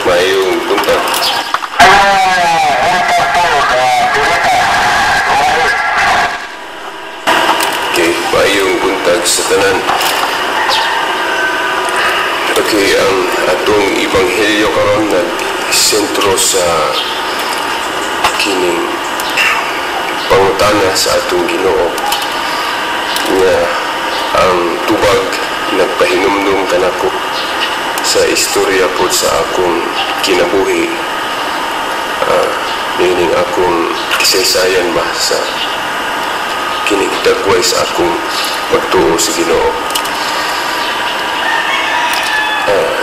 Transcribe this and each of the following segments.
Maayong buntag. Okay, maayong buntag sa tanan. Okay, ang atong ebanghelyo karon nag-sentro sa kining pangutana sa atong Ginoo nga ang tubag nagpahinumdum kanako sa istorya pod sa akong kinabuhi, niining akong kasaysayan ba sa kining dagway sa akong pagtuo sa Ginoo.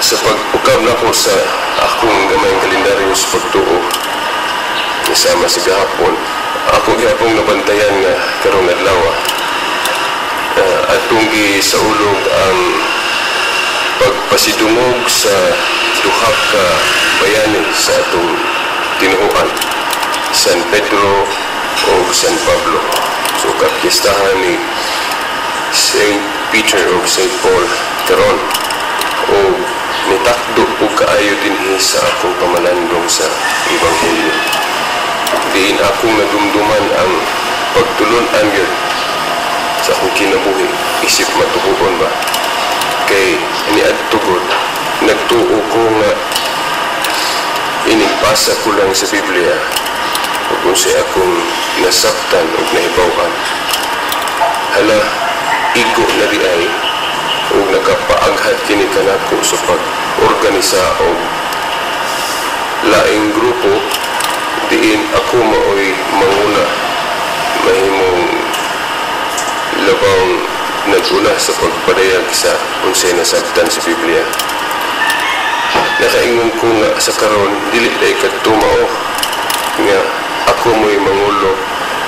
Sa pag-ukab nako sa akong gamayng kalendaryo sa pagtuo sama sa gahapon, ako gihapong nabantayan nga karong adlaw atong gisaulog ang pagpasidungog sa duha ka bayani sa atong tinuohan, San Pedro o San Pablo. So kapiestahan ni Saint Peter o Saint Paul karon, o nitakdo og kaayo dinhi sa akong pamalandong sa Ebanghelyo. Diin akong nadumduman ang pagtulun-an gyud sa akong kinabuhi isip matuhuon ba, kay niadto gud nagtuo ko nga inigbasa ko lang sa Biblia ug unsay akong nasabtan ug nahibaw-an. Hala, igo na di ay, ug nakapaaghat kini kanako sa pag-organisa og laing grupo diin ako maoy manguna, mahimong labang naguna sa pagpadayag sa unsay nasabtan sa Biblia. Nakaingon ko nga sa karon dili day kadto mao nga ako mo'y mangulo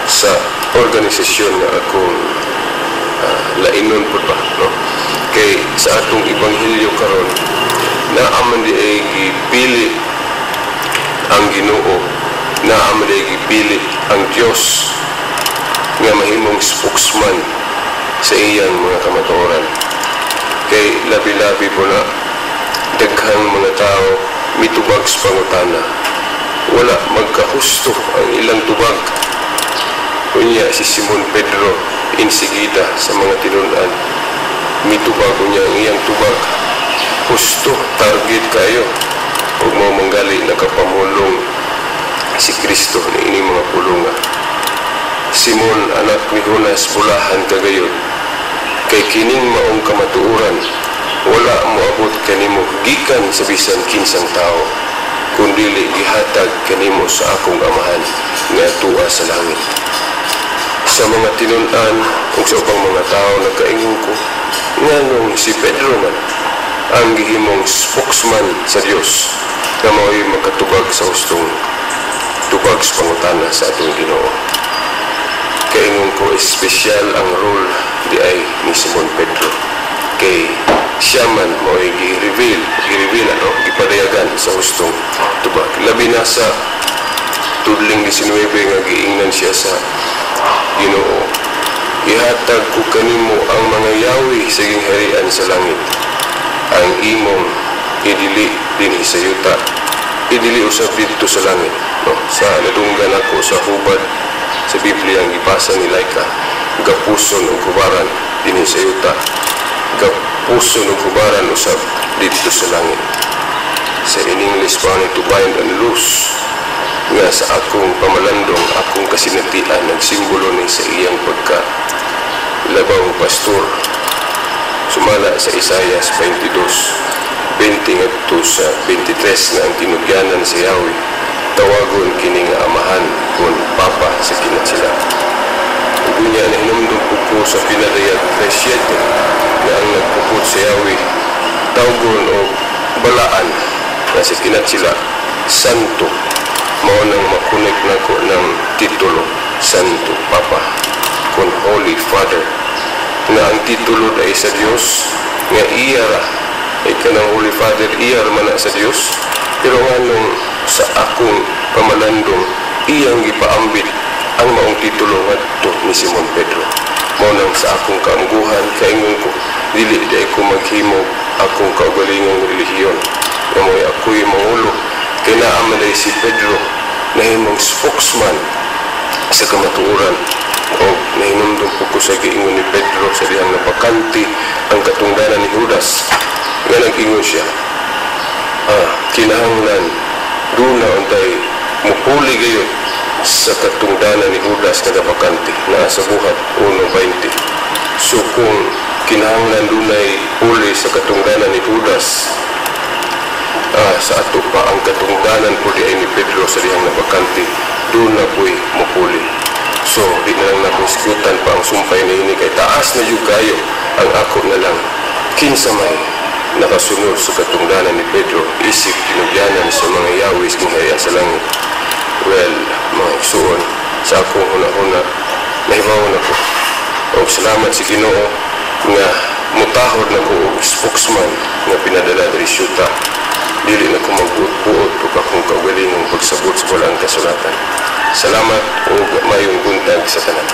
sa organisasyon nga akong lainon pud ba, no? Kay sa atong ebanghelyo karon, naa man di ay gipili ang Ginoo, naa man di ay gipili ang Dios nga mahimong spokesman sa iyang mga kamatuoran. Kay labi-labi po na daghang mga tao mitubag sa pangutana, wala magkahusto ang ilang tubag. Unya si Simon Pedro insigida sa mga tinun-an mitubag, unya ang iyang tubag husto, target kayo, ug mao manggali nakapamulong si Kristo ni ini mga pulunga: "Simon, anak ni Jonas, bulahan ka gayud, kay kining maong kamatuoran wala moabot kanimo gikan sa bisan kinsang tao, kundili gihatag kanimo sa akong Amahan nga tuwa sa langit." Sa mga tinun-an ug sa ubang mga tao, nagkaingon ko, nganong si Pedro man ang gihimong spokesman sa Dios nga mao'y makatubag sa hustong tubag sa pangutana sa atong Ginoo? Kaingon ko, espesyal ang role di ay ni Simon Pedro, kay siya man mo'y gi-reveal, ano, gipadayagan sa hustong tubag, labi na sa tudling 19 nga giingnan siya sa Ginoo, "Ihatag ko kanimo ang mga yawi sa gingharian sa langit. Ang imong idili dinhi sa yuta, idili usab didto sa langit," no? Sa nadunggan ako sa hubad sa Biblia ang gibasa ni Laika, gapuson og hubaran dinhi sa yuta, gapuson og hubaran usab didto sa langit. Sa in English pa ni "to bind and loose," nga sa akong pamalandong, akong kasinatian, nagsimbolo ni sa iyang pagka labang pastor sumala sa Isayas 22:20 ngadto sa 23 nga ang tinugyanan sa Yahweh tawagon kini nga Amahan kon Papa sa kinatsila. Ug unya nahinumdum pud ko sa Pinadayag 3:7 nga ang nagpupot sa Yahweh tawgon og balaan, nga sa kinatsila Santo. Mao nang makunik nako ng titulo Santo Papa kon Holy Father, nga ang titulo ay sa Dios nga iya ra, ay kanang Holy Father, iya ra man na sa Dios. Pero nganong sa akong pamalandong iyang gipaambit ang maong titulo ngadto ni Simon Pedro? Mao nang sa akong kaamguhan, kaingon ko, dili day ko maghimo akong kaugalingong relihiyon nga mo'y ako'y mangulo. Kay naa man si Pedro, nahimong spokesman sa kamatuoran. O nahinumdum po ko sa giingon ni Pedro sa dihang napakante ang katungdanan ni Judas, nga nag-ingon siya, kinahanglan duna untay mupuli gayud sa katungdanan ni Judas nga nabakante naa sa Buhat 1:20. So kung kinahanglan dunay puli sa katungdanan ni Judas, sa ato pa ang katungdanan po diay ni Pedro sa dihang nabakante, duna po'y mupuli. So di na lang nako isgutan pa ang sumpay niini kay taas na jud kayo. Ang ako na lang, kinsa may nakasunod sa katungdanan ni Pedro isip tinugyanan sa mga yawis ng harian sa langit? Well, mga igsuon, sa akong huna-huna, nahibaw na ko. Og salamat sa Ginoo nga mutahod na ko og spokesman nga pinadala diri syuta. Dili na ko magbuot-buot og akong kaugalingong pagsabot sa balaang kasulatan. Salamat ug mayong buntag sa tanan.